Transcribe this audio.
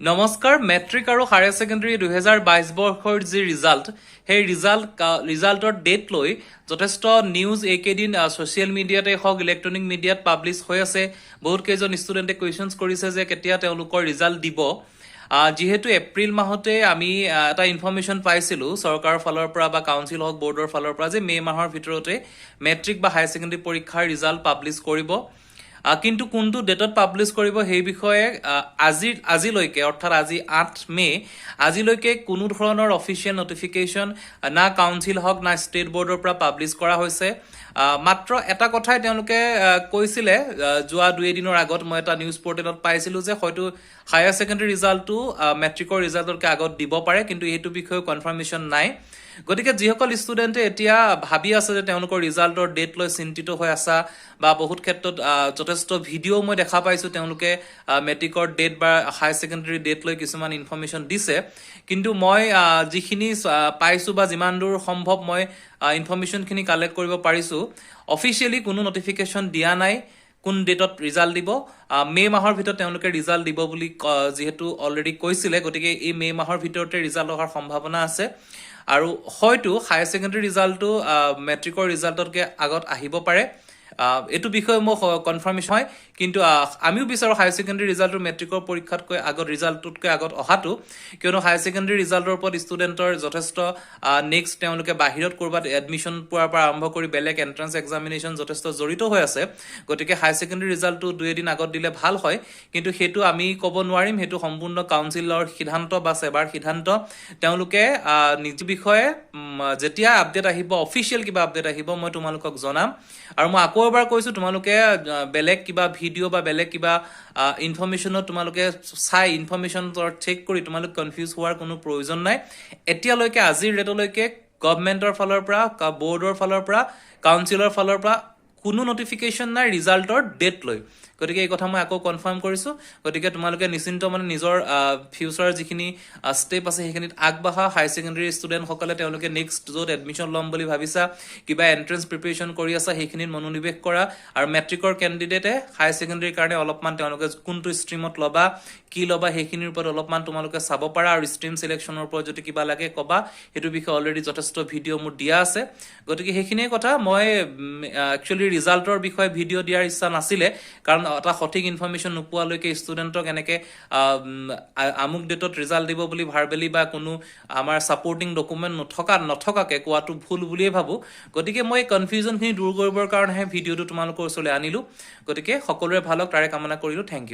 নমস্কাৰ। মেট্ৰিক আৰু higher secondary 2022 বৰ্ষৰ যি ৰিজাল্ট, সেই ৰিজাল্টৰ ডেট লৈ যথেষ্ট নিউজ এইকেইদিন ছ'চিয়েল মিডিয়াতে হওক, ইলেক্ট্ৰনিক মিডিয়াত পাব্লিছ হৈ আছে। বহুত কেইজন ষ্টুডেণ্টে কুৱেশ্যনছ কৰিছে যে কেতিয়া তেওঁলোকৰ ৰিজাল্ট দিব। যিহেতু এপ্ৰিল মাহতে আমি এটা ইনফৰ্মেশ্যন পাইছিলোঁ চৰকাৰৰ ফালৰ পৰা বা কাউন্সিল হওক, বৰ্ডৰ ফালৰ পৰা যে মে' মাহৰ ভিতৰতে মেট্ৰিক বা হায়াৰ ছেকেণ্ডেৰী পৰীক্ষাৰ ৰিজাল্ট পাব্লিছ কৰিব। কিন্তু কোনটো ডেটত পাব্লিছ কৰিব সেই বিষয়ে আজিলৈকে, অৰ্থাৎ আজি 8 মে', আজিলৈকে কোনো ধৰণৰ অফিচিয়েল নটিফিকেশ্যন না কাউন্সিল হওক, না ষ্টেট বৰ্ডৰ পৰা পাব্লিছ কৰা হৈছে। মাত্ৰ এটা কথাই তেওঁলোকে কৈছিলে, যোৱা দুই এদিনৰ আগত মই এটা নিউজ পৰ্টেলত পাইছিলোঁ যে হয়তো হায়াৰ ছেকেণ্ডেৰী ৰিজাল্টটো মেট্ৰিকৰ ৰিজাল্টতকৈ আগত দিব পাৰে, কিন্তু এইটো বিষয়ে কনফাৰ্মেশ্যন নাই। গতিকে যিসকল ষ্টুডেণ্টে এতিয়া ভাবি আছে যে তেওঁলোকৰ ৰিজাল্টৰ ডেট লৈ চিন্তিত হৈ আছা বা বহুত ক্ষেত্ৰত যথেষ্ট ভিডিঅ' মই দেখা পাইছোঁ, তেওঁলোকে মেট্ৰিকৰ ডেট বা হায়াৰ ছেকেণ্ডেৰী ডেট লৈ কিছুমান ইনফৰ্মেশ্যন দিছে। কিন্তু মই যিখিনি পাইছোঁ বা যিমান দূৰ সম্ভৱ মই ইনফৰ্মেশ্যনখিনি কালেক্ট কৰিব পাৰিছোঁ, অফিচিয়েলি কোনো নটিফিকেশ্যন দিয়া নাই কোন ডেটত ৰিজাল্ট দিব। মে' মাহৰ ভিতৰত তেওঁলোকে ৰিজাল্ট দিব বুলি যিহেতু অলৰেডি কৈছিলে, গতিকে এই মে' মাহৰ ভিতৰতে ৰিজাল্ট অহাৰ সম্ভাৱনা আছে আৰু হয়তো হায়াৰ ছেকেণ্ডেৰী ৰিজাল্টটো মেট্ৰিকৰ ৰিজাল্টতকৈ আগত আহিব পাৰে। এইটো বিষয়ে মই কনফাৰ্মেশ্যন হয়, কিন্তু আমিও বিচাৰোঁ হায়াৰ ছেকেণ্ডেৰী ৰিজাল্টটো মেট্ৰিকৰ পৰীক্ষাতকৈ আগত, ৰিজাল্টটোতকৈ আগত অহাটো, কিয়নো হায়াৰ ছেকেণ্ডেৰী ৰিজাল্টৰ ওপৰত ষ্টুডেণ্টৰ যথেষ্ট নেক্সট তেওঁলোকে বাহিৰত ক'ৰবাত এডমিশ্যন পোৱাৰ পৰা আৰম্ভ কৰি বেলেগ এণ্ট্ৰেঞ্চ এক্সামিনেশ্যন যথেষ্ট জড়িত হৈ আছে। গতিকে হায়াৰ ছেকেণ্ডেৰী ৰিজাল্টটো দুই এদিন আগত দিলে ভাল হয়, কিন্তু সেইটো আমি ক'ব নোৱাৰিম। সেইটো সম্পূৰ্ণ কাউন্সিলৰ সিদ্ধান্ত বা ছেবাৰ সিদ্ধান্ত। তেওঁলোকে নিজ বিষয়ে যেতিয়া আপডেট আহিব, অফিচিয়েল কিবা আপডেট আহিব, মই তোমালোকক জনাম। আৰু মই আকৌ এবাৰ কৈছোঁ, তোমালোকে বেলেগ কিবা ভিডিঅ' বা বেলেগ কিবা ইনফৰ্মেশ্যনত তোমালোকে চাই, ইনফৰ্মেশ্যন চেক কৰি তোমালোক কনফিউজ হোৱাৰ কোনো প্ৰয়োজন নাই। এতিয়ালৈকে আজিৰ ডেটলৈকে গভমেণ্টৰ ফালৰ পৰা, বৰ্ডৰ ফালৰ পৰা, কাউন্সিলৰ ফালৰ পৰা কোনো নটিফিকেশ্যন নাই ৰিজাল্টৰ ডেট লৈ। গতিকে এই কথা মই আকৌ কনফাৰ্ম কৰিছোঁ। গতিকে তোমালোকে নিশ্চিন্ত মানে নিজৰ ফিউচাৰ যিখিনি ষ্টেপ আছে, সেইখিনিত আগবাঢ়া। হায়াৰ ছেকেণ্ডেৰী ষ্টুডেণ্টসকলে তেওঁলোকে নেক্সট য'ত এডমিশ্যন ল'ম বুলি ভাবিছা, কিবা এণ্ট্ৰেঞ্চ প্ৰিপেৰেশ্যন কৰি আছা, সেইখিনিত মনোনিৱেশ কৰা। আৰু মেট্ৰিকৰ কেণ্ডিডেটে হায়াৰ ছেকেণ্ডেৰীৰ কাৰণে অলপমান তেওঁলোকে কোনটো ষ্ট্ৰীমত ল'বা, কি ল'বা, সেইখিনিৰ ওপৰত অলপমান তোমালোকে চাব পাৰা। আৰু ষ্ট্ৰীম চিলেকশ্যনৰ ওপৰত যদি কিবা লাগে ক'বা, সেইটো বিষয়ে অলৰেডি যথেষ্ট ভিডিঅ' মোৰ দিয়া আছে। গতিকে সেইখিনিয়ে কথা। মই একচুৱেলি ৰিজাল্টৰ বিষয়ে ভিডিঅ' দিয়াৰ ইচ্ছা নাছিলে, কাৰণ এটা সঠিক ইনফৰ্মেশ্যন নোপোৱালৈকে ষ্টুডেণ্টক এনেকৈ আমুক ডেটত ৰিজাল্ট দিব বুলি ভাৰ্বেলি বা কোনো আমাৰ ছাপৰ্টিং ডকুমেণ্ট নথকাকে কোৱাটো ভুল বুলিয়ে ভাবোঁ। গতিকে মই এই কনফিউজনখিনি দূৰ কৰিবৰ কাৰণেহে ভিডিঅ'টো তোমালোকৰ ওচৰলৈ আনিলোঁ। গতিকে সকলোৰে ভাল হওক, তাৰে কামনা কৰিলোঁ। Thank U.